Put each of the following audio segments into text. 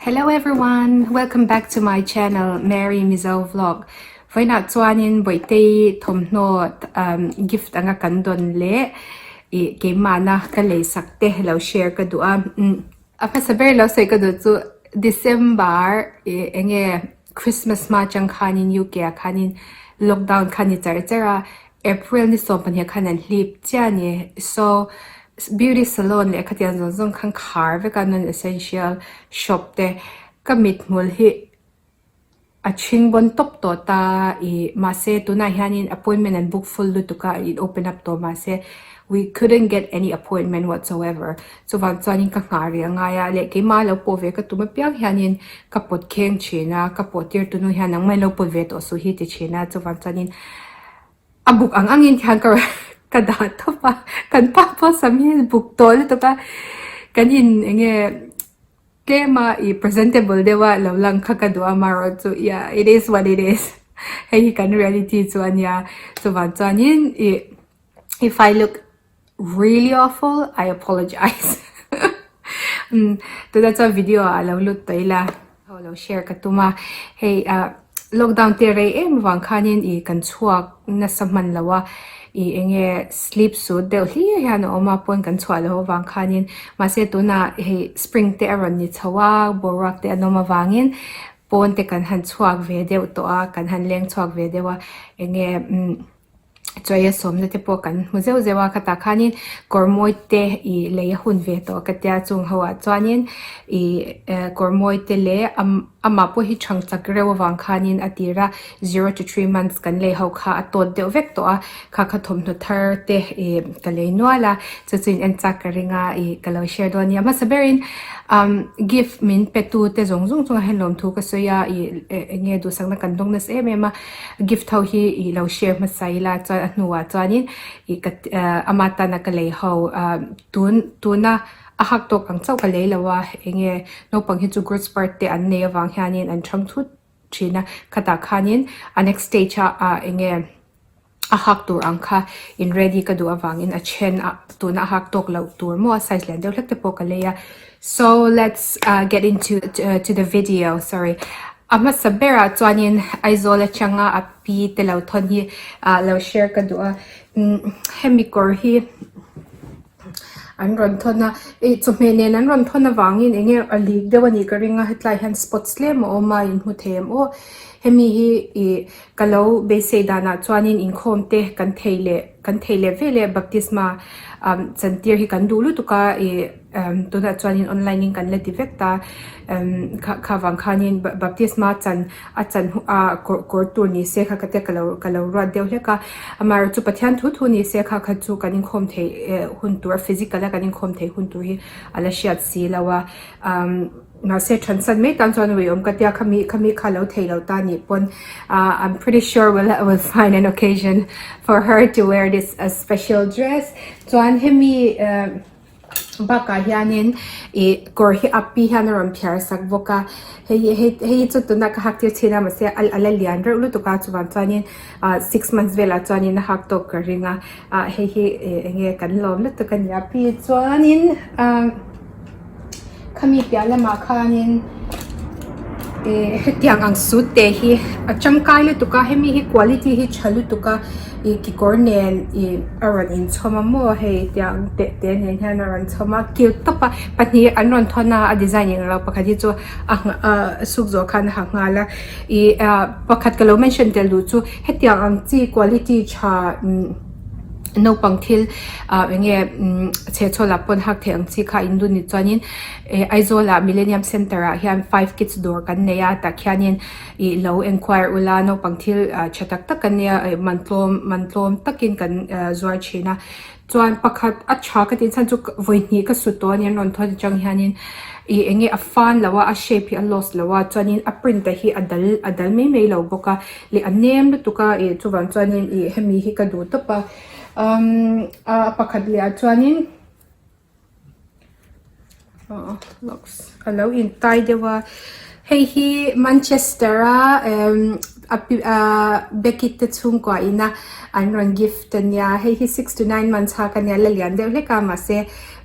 Hello everyone, welcome back to my channel Mary Mizo Vlog. Vawiinah chuanin Bawihtei thawmhnaw um gift anga kan dawn leh ih keimahna ka leisak te lo share ka duh a. A hmasa ber lo sawi ka duh chu December ih eng nge Christmas hma atang khanin UK ah khanin lockdown kha ni char char a, April ni 12 khan an hlip chiah a ni. So beauty salon leh khatiang zawng zawng khan khar vek a non essential shop te ka mithmul hi a chhing bawn tawp tawh ta ih mahse tunah hianin appointment an book full lutuk a in open up tawh mahse we couldn't get any appointment whatsoever chuvang chuanin ka nghah rih a ngai a leh keimah lo pawh ve ka tum apiang hianin ka pawt kheng thin a ka pawh tir tunu hian nangmah in lo pawt ve tawh suh hi ti thin a chuvang chuanin a buk ang angin hian ka ka dah tawp a kan pa pawh sam hi a buk tawh lutuk a kan in eng nge. Tlema i presentable deuha lo lang kha ka duh a amaherawhchu yeah it is what it is hei hi kan reality chu a nia chuvang chuanin ih if I look really awful I apologize umm tunah chuan video ah lo lut tawh ila ho lo share ka tum a hei ah lockdown te rei em avang khanin ih kan chhuak nasa hman lo a ih eng nge sleep suit deuh hlir hian a awm a pawn kan chhuah loh avang khanin mahse tunah hei spring te a rawn ni chho a boruak te an awm avangin pawn te kan han chhuak ve deuh tawh a kan han leng chhuak ve deuh a eng nge umm chawi a sawmna te pawh kan hmu zeuh zeuh a khatah khanin kawr mawi te ih lei a hun ve tawh ka tia chung ho ah chuanin ih eh kawr mawi te leh amah pawh hi thang chak reuh avang khanin a tir a zero to 3 months kan lei ho kha a tawt deuh vek tawh a kha kha thawmhnaw thar te ih ka lei nual a chu chu in en chak ka ring a ih ka lo share dawn a nia hmasa berin umm gift min pe tu te zawng zawng chungah hian lawmthu ka sawi a ih eng nge duhsakna kan dawng nasa em em a gift ho hi ih lo share hmasa ila chuan a hnuah chuanin ih ka ama tana ka lei ho ah tun tuna a hak tawk ang chauh ka lei lo a eng nge naupang hi chu growth spurt te an nei avang hianin an thang thut thin a khatah khanin a next stage ah ah eng nge a hak tur ang kha in ready ka duh avangin a then a tuna a hak tawk loh tur maw a size lian deuh hlek te pawh ka lei a so let's ah get into to the video sorry a hmasa berah chuanin Aizawl atanga a pi te lo thawn hi ah lo share ka duh a umm hemi kawr hi an rawn thawn a ih chawhmeh nen an rawn thawn avangin eng nge a lik deuh a nih ka ring a hetlai hian spots tlem a awm a in hmu thei em aw hemi hi ih ka lo beisei danah chuanin inkhawm te kan thei leh kan thei leh ve leh baptisma umm chantir hi kan duh lutuk a ih umm tunah chuanin online in kan la ti vek ta umm kha kha vang khanin baptisma chan a chan ah kawr kawr tur ni se kha ka tia ka lo ka lo ruat deuh hlek a amaherawh chu Pathian thu thu ni se kha kha chu kan inkhawm theih eh hun tur a physical a kan inkhawm theih hun tur hi a la hriat si lo a umm mahse thansan mai tan chuan uiawm ka tia khami khami kha lo thei lo ta nih pawn ah I'm pretty sure we'll we'll find an occasion for her to wear this a special dress chuan hemi eh Bakah hianin ih kawr hi a pi hian a rawn phiar sak bawk a hei hi hei hei hi chu tunah ka hak tir chhin a mahse a la lian reuh lutuk a chuvang chuanin ah six months velah chuanin a hak tawk ka ring a ah hei hi ih eng nge kan lawm lutuk a ni a pi chuanin ah khami piah lamah khanin ih hetiang ang suit te hi a tangkai lutuk a hemi hi quality hi tha lutuk a ih kekawr nen ih a rawn inchhawm a maw hei tiang teh te nen hian a rawn chhawm a cute tawp a pahnih an rawn thawn a a design eng lo pakhat hi chu a ah suk zawh khan a ha nghal a ih ah pakhat ka lo mention tel duh chu hetiang ang chi quality tha umm naupang thil ah eng nge umm chhehchhawl ah pawn hak theih ang chi kha in dun ni chuanin eh Aizawl ah Millennium Centre ah hian five kids dawr kan nei a tah khianin ih lo enquire ula naupang thil ah tha tak tak an nia eh man tlawm man tlawm takin kan ah zuar thin a chuan pakhat a tha ka tih chhan chu vawi hnih ka sut tawh a ni an rawn thawn atang hianin ih eng nge a fan lo a a shape hi a lost lo a chuanin a print te hi a dal a dal mai mai lo bawk a leh a nem lutuk a ih chuvang chuanin ih hemi hi ka duh tawp a umm a pakhat leh ah chuanin aw looks a lo in tai deuh a hei hi Manchester a emm a pi ahh Becky te chhungkua ina an rawn gift ania hei hi 6 to 9 months hak ania la lian deuh hlek a mahse.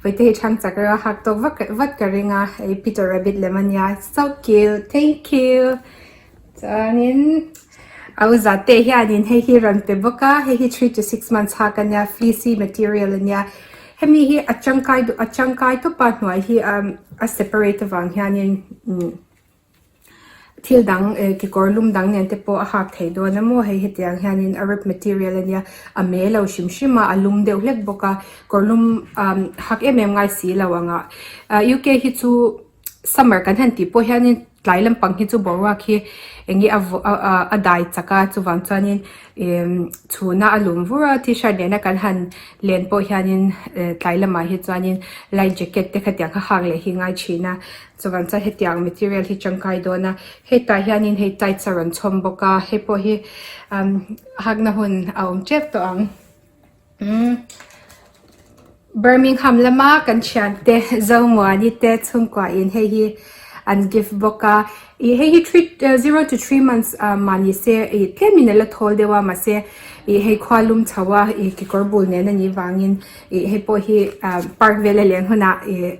Vawiin te hi chhang chak reuh a hak tawk vak vat ka ring a hei Peter Rabbit lem a nia so cute thank you chuanin a u zate hianin hei hi rawn pe bawk a hei hi 3 to 6 months hak a nia fleecy material a nia hemi hi a tangkai duh a tangkai tawp a hnuai hi a separate avang hianin umm Thil dang eh kekawr lum dang nen te pawh a hak thei dawn a maw hei hetiang hianin a rep material a nia a me lo hrim hrim a a lum deuh hlek bawk a kawr lum ah hak em em ngai si lo ang ah ah U K hi chu summer kan han tih pawh hianin tlai lampang hi chu boruak hi eng nge a vawh ah a dai chak a chuvang chuanin ihh chhuna a lum vur a t-shirt nena kan han len pawh hianin eh tlai lamah hi chuanin light jacket te khatiang kha hak leh hi ngai thin a. Chuan chuan hetiang material hi tangkai dawn a hetah hianin hei tights a rawn chhawm bawk a hei pawh hi umm hakna hun a awm tep tawh ang umm Birmingham lama kan thiante Zomuani te chhungkua in hei hi an gift bawk a ih hei hi three zero to three months ah mah ni se ih tlemin a la thawl deuh a mahse ih hei khua lum chho a ih kekawr bul nen a nih vangin ih hei pawh hi ah park vela leng hunah ih.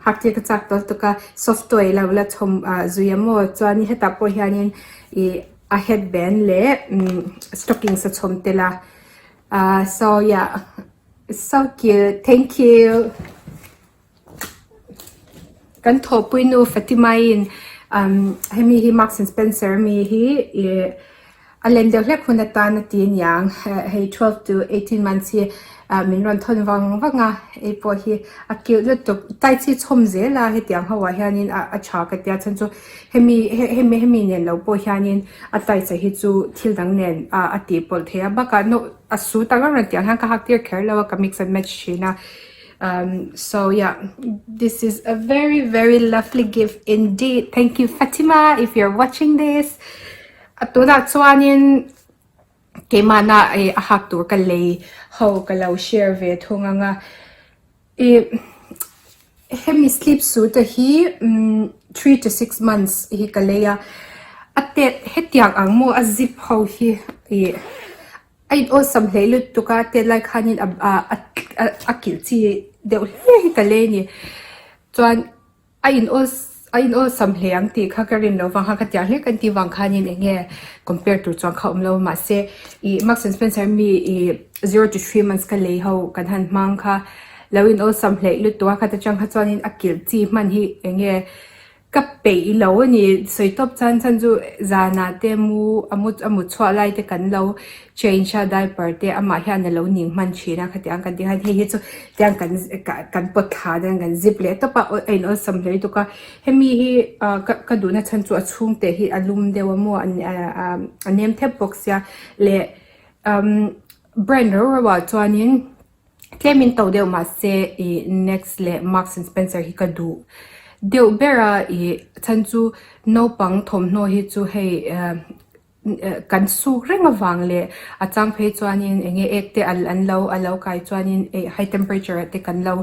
Hak te ka chak tawl tuk a soft toy lo la chhawm ah zui a maw chuan hetah pawh hianin ih a headband leh umm stockings a chhawm tel a ah so yeah so cute thank you kan thawhpui nu Fatima in umm hemi hi Marks and Spencer ami hi ih. A len deuh hlek hun atan a ti aniang hei 12 to 18 months hi min rawn thawn vang vang a hei pawh hi a cute lutuk tights hi chhawm zel a hetiang ho ah hianin a tha ka tia chhan chu hemi hemi hemi nen lo pawh hianin a tights ah hi chu thil dang nen a tih pawlh theih a bakah no a suit ang rawn tih ang hian ka hak tir kher lo a ka mix and match thin a so yeah this is a very very lovely gift indeed thank you Fatima if you are watching this. A tunah chuanin keimahna ih a hak tur ka lei ho ka lo share ve thung ang a ih hemi sleep suit a hi umm 3 to 6 months hi ka lei a a tet hetiang ang maw a zip ho hi ih a in awlsam hle lutuk a tet lai khanin a a kilh chi deuh hle hi ka lei a ni chuan. A in awl a in awlsam hle ang tih kha ka rin loh vang kha ka tiang hlek an tih vang khanin eng nge compare tur chuan kha awm lo mahse ih Marks and Spencer mi ih 0 to 3 months ka lei ho kan han hmang kha lo in awlsam hleih lutuk a khata tang kha chuanin a kilh chi hman hi eng nge ka peih lo a ni sawi tawp chuan chhan chu zanah te mu a mu a mut chhuah lai te kan lo change a diaper te amah hian a lo ning hman thin a khatiang kan tih khan hei hi chu tiang kan kan pawt thla dawn kan zip leh tawp a a in awlsam hle lutuk a hemi hi ah ka ka duhna chhan chu a chhung te hi a lum deuh a maw a nem thep bawk sia leh umm brand rau rau ah chuanin tlem in to deuh mahse ih next leh Marks and Spencer hi ka duh deuh ber a ih chhan chu naupang thawmhnaw hi chu hei ah. Kan suk reng avang leh a chang phei chuanin eng nge ek te an lo a lo kai chuanin eh high temperature ah te kan lo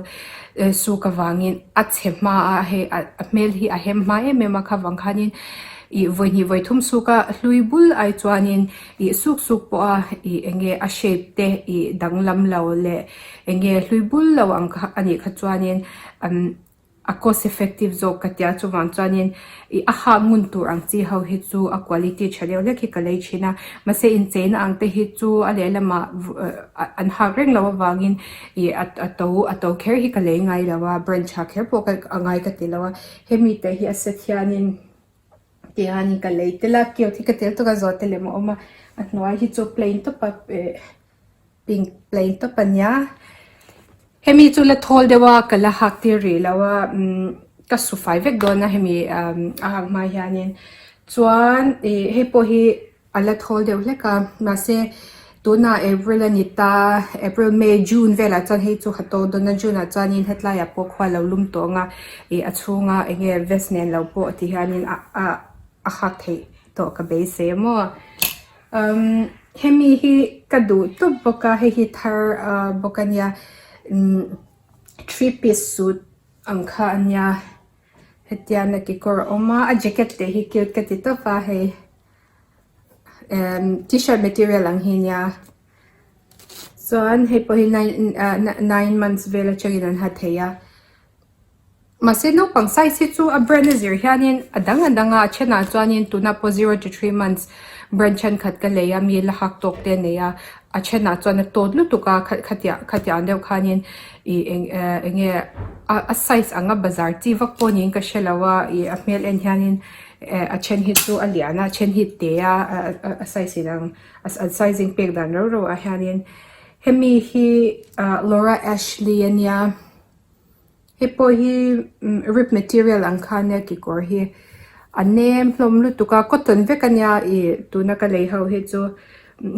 suk avangin a chhe hma a hei a hmel hi a hem hma em em a kha vang khanin ih vawi hnih vawi thum suk a hlui bul ai chuanin ih suk suk pawh a ih eng nge a shape te ih danglam lo leh eng nge hlui bul lo ang kha a nih kha chuanin umm. A cost effective zawk ka tia chuvang chuanin ih a hak ngun tur ang chi ho hi chu a quality tha deuh hlek hi ka lei thin a mahse incheina ang te hi chu a lehlamah an hak reng loh avangin ih a a to a to kher hi ka lei ngai lo a brand tha kher pawh ka a ngai ka ti lo a hemi te hi a set hianin tihianin ka lei tel a cute hi ka tel tawk a zawh te lem a awm a a hnuai hi chu plain tawp a eh. Pink plain tawp a nia hemi chu la thawl deuh a ka la hak tir rih lo a umm ka su fai vek dawn a hemi umm a hak hma hianin chuan ih hei pawh hi a la thawl deuh hlek a mahse tunah April a ni ta April May June velah chuan hei chu ha tawk dawn a June ah chuanin hetlai ah pawh khua lo lum tawh ang a ih a chhunga eng nge vest nen lo pawh ti hianin a ah a hak theih tawh ka beisei a maw. Umm hemi hi ka duh tawp bawk a hei hi thar ah bawk a nia umm three piece suit ang kha a nia hetiang a kekawr a awm a a jacket te hi cute ka ti tawp a hei emm t-shirt material ang hi a nia. Chuan hei pawh hi nine ah nine months vel atangin an ha thei a. Mahse naupang size hi chu a brand a zir hianin a dang a dang a, a thenah chuanin tunah pawh zero to three months brand thenkhat ka lei a mi la hak tawk te a nei a, a thenah chuan a tawt lutuk a khatiang khatiang deuh khanin ih eng eh eng nge a a size anga bazar chi vak pawh niin ka hre lo a ih a hmel en hianin eh a then hi chu a lian a a then hi te a a size inang an sizing pek dan rau rau ah hianin hemi hi ah Laura Ashley a nia. Hei pawh hi rib material ang kha ania kekawr hi a nem hlawm lutuk a cotton vek ania ih tuna ka lei ho hi chu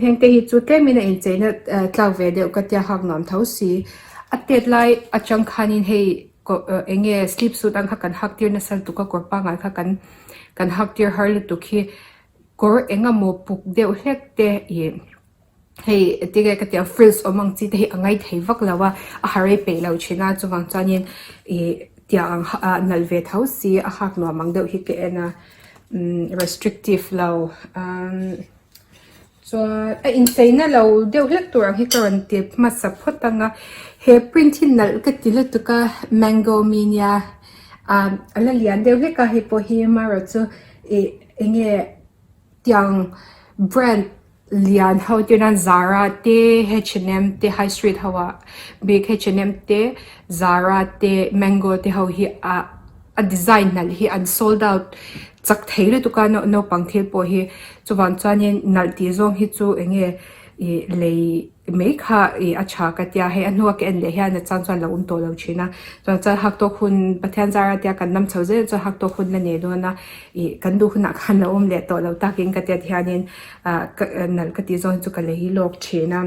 heng te hi chu tlemin a incheina tlak ve deuh ka tia hak nuam tho si a tet lai atang khanin hei eng nge sleep suit ang kha kan hak tir nasa lutuk a kawr pangngai kha kan kan hak tir har lutuk hi kawr eng emaw puk deuh hlek te ih. Hei tige ka tih ang frills awm ang chi te hi a ngai thei vak lo a, a ha rei peih lo thin a chuvang chuanin ih tiang ang ah nalh ve tho si a hak nuam ang deuh hi ka en a umm restrictive lo umm chuan a incheina lo deuh hlek tur ang hi ka rawn ti hmasa phawt ang a he print hi nalh ka ti lutuk a mango mi nia ah a la lian deuh hlek a hei pawh hi amaherawh chu ih eng nge tiang brand lian ho te nan Zara te H and M te high street ho ah bik H and M te Zara te Mango te ho hi ah a design nalh hi an sold out chak thei lutuk a naupang thil pawh hi chuvang chuanin nalh tih zawng hi chu eng nge ih lei mai kha ih a tha ka tia hei a hnua ka en leh hian a chang chuan a lo awm tawh lo thin a chuan chuan hak tawk hun Pathian zara tia kan lam chho zel chuan hak tawk hun la nei dawn a ih kan duh hunah khan lo awm leh tawh lo takin ka tia tihianin ah ka nalh ka tih zawng chu ka lei lawk thin a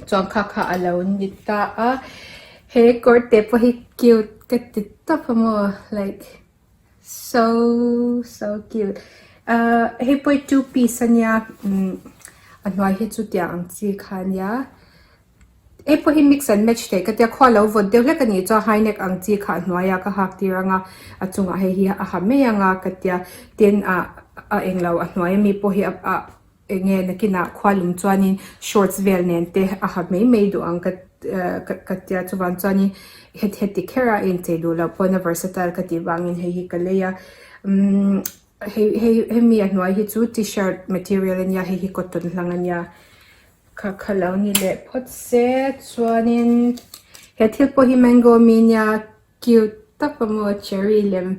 chuan kha kha a lo ni ta a he kawr te pawh hi cute ka ti tawp a maw like so so cute ah hei pawh hi two piece a nia umm a hnuai hi chu tiang ang chi kha a nia hei pawh hi mix and match theih ka tia khua lo vawt deuh hlek a nih chuan high neck ang chi kha a hnuaiah ka hak tir ang a a chungah hei hi a ha mai ang a ka tia tin ah a englo a hnuai ami pawh hi ah eng nge nakinah khua lum chuanin shorts vel nen te a ha mai mai duh ang ka ka tia chuvang chuanin heti heti kher a inchei duh loh pawn a versatile ka tih vangin hei hi ka lei a umm hei hei hemi a hnuai hi chu t-shirt material a nia hei hi cotton hlang a nia kha kha lo ni leh phawt se chuanin he thil pawh hi mango mi nia cute tak a maw cherry lem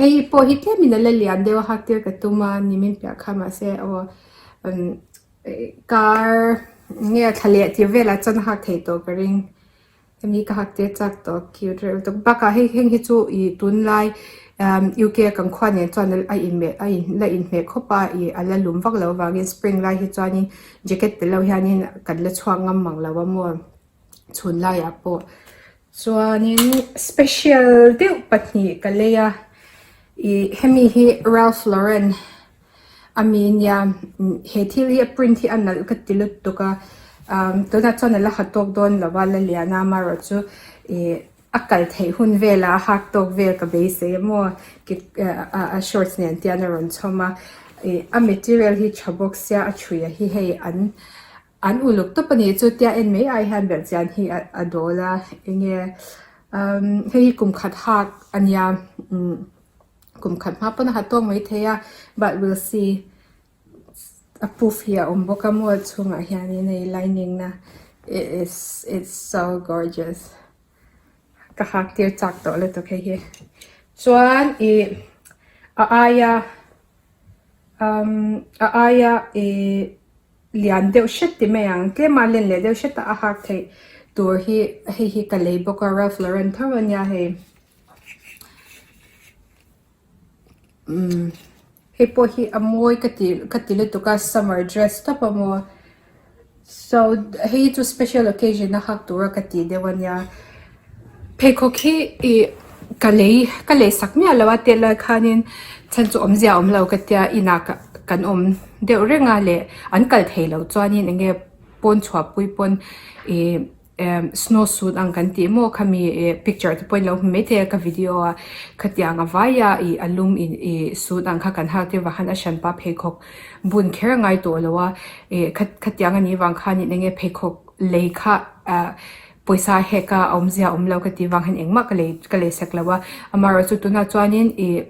hei pawh hi tlemin a la lian deuh a hak tir ka tum a nimin piah kha mahse aw umm kar nge thla leh tir velah chuan a hak thei tawh ka ring hemi ka hak tir chak tawh cute reuh lutuk bakah hei heng hi chu ih tunlai umm U K a kan khua nen chuan a inhmeh a in la inhmeh khawp a ih a la lum vak loh avangin spring lai hi chuanin jacket tel lo hianin kan la chhuak ngam mang lo a maw. Chhun laiah pawh chuanin special deuh pahnih ka lei a ih hemi hi Ralph Lauren ami nia he thil hi a print hi a nalh ka ti lutuk a ah tunah chuan a la ha tawk dawn lo a la lian a amaherawhchu ih a kal theih hun velah a hak tawk vel ka beisei a maw a shorts nen te hian a rawn chhawm a ih a material hi tha bawk sia a chhui a hi hei an. An uluk tawp a ni chu tia en mai ai hian belh chian hi a dawl a enge umm hei hi kum khat hak a nia umm kum khat hma pawn a ha tawk mai thei a but we'll see a proof hi a awm bawk a maw chhungah hianin hei lining na it is it's so gorgeous ka hak tir chak tawh lutuk hei hi chuan ih a aia umm a aia ih. Lian deuh hret ti mai ang tlema len leh deuh hret a a hak theih tur hi hei hi ka lei bawk a Ralph Lauren tho a nia hei umm hei pawh hi a mawi ka ti ka ti lutuk a summer dress tawp a maw so hei chu special occasion a hak tura ka tih deuh a nia pheikhawk hi ih ka lei ka lei sak miah lo a tet lai khanin chhan chu awmzia a awm lo ka tia inah ka kan awm deuh reng a leh an kal thei loh chuanin eng nge pawn chhuah pui pawn ih. Emm snow suit ang kan tih maw khami ih picture te pawh in lo hmu maithei a ka video a khatiang a vai a ih a lum in ih suit ang kha kan hak te vang khan a hranpa pheikhawk bun kher a ngai tawh lo a ih khatiang a nih vang khan in enge pheikhawk lei kha ah pawisa a hek a awmzia a awm lo ka tih vang hian engmah ka lei ka lei sak lo a amaherawhchu tunah chuanin ih.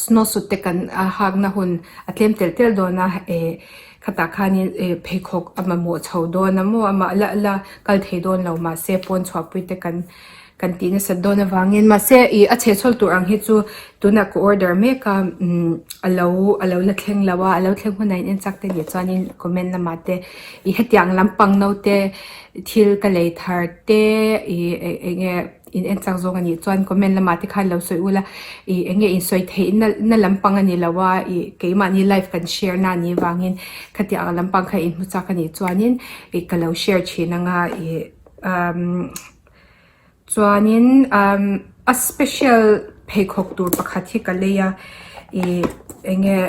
Snow suit te kan a hakna hun a tlem telh telh dawn a eh khatah khanin eh pheikhawk a mamawh chho dawn a maw amah la la kal thei dawn lo mahse pawn chhuahpui te kan kan tih nasat dawn avangin mahse ih a chhehchhawl tur ang hi chu tunah ka order mek a umm a lo a lo la thleng lo a a lo thleng hunah in en chak te nih chuanin comment lamah te ih hetiang lampang naute thil ka lei thar te ih eng nge. In en chak zawng a nih chuan comment lamah te khan lo sawi ula ih eng nge in sawi theih na na lampang a ni lo a ih keimahni live kan share na a nih vangin khatiang ang lampang kha in hmu chak a nih chuanin ih ka lo share thin anga ih umm chuanin umm a special pheikhawk tur pakhat hi ka lei a ih eng nge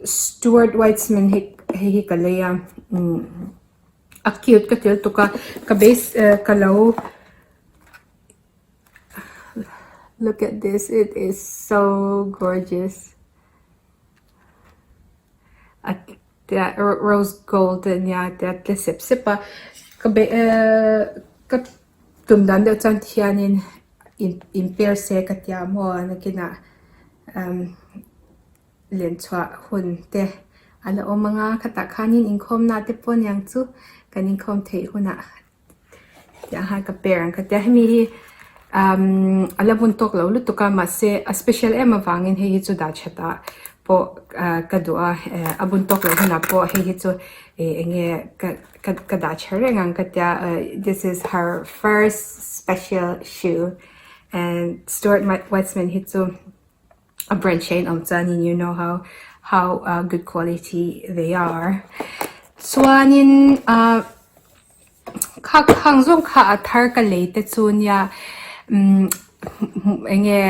Stuart Weitzman hi hei hi ka lei a umm. A cute ka tel tuk a ka base eh ka lo look at this it is so gorgeous a tia rose gold a nia tia tle sep sep a ka be eh ka tum dan deuh chuan thianin in in pair se ka tia maw nakinah umm. Len chhuah hun te a la awm ang a, khatah khanin inkhawmna te pawh aniang chu kan inkhawm theih hunah tiang khan ka pair ang ka tia hemi hi umm a la bun tawk lo lutuk a mahse a special em avangin hei hi chu dah that ah pawh ah ka duh a eh a bun tawk loh hunah pawh hei hi chu ih eng nge ka ka ka dah tha reng ang ka tia eh this is her first special shoe and Stuart Weitzman hi chu. A branch hi a inawm chuanin you know how how uh good quality they are chuanin ah kha khang zawng kha a thar ka lei te chu nia umm eng nge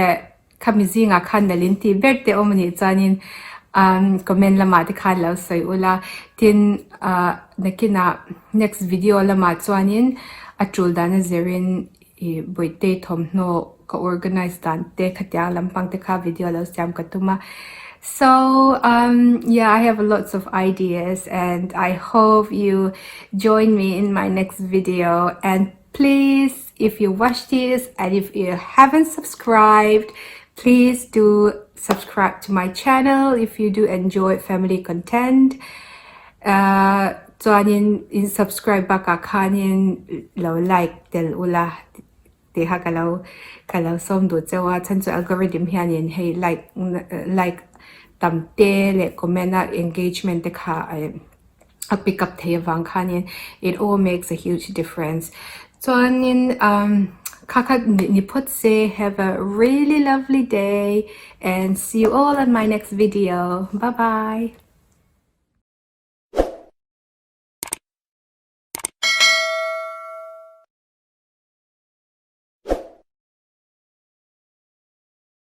khami zingah khan nalh in tih ber te awm anih chuanin umm comment lamah te khan lo sawi ula tin ah nakinah next video lamah chuanin a tul dan a zirin. Ih bawihte thawmhnaw ka organize dan te khatiang lampang te kha video lo siam ka tum a so um yeah I have lots of ideas and I hope you join me in my next video and please if you watch this and if you haven't subscribed please do subscribe to my channel if you do enjoy family content uh chuanin in subscribe bakah khanin lo like tel ula tih kha ka lo ka lo sawm duh cheu a chhan chu algorithm hianin hei like like tam te leh comment a engagement te kha a pick up thei avang khanin it all makes a huge difference chuanin umm kha kha ni phawt se have a really lovely day and see you all on my next video bye bye.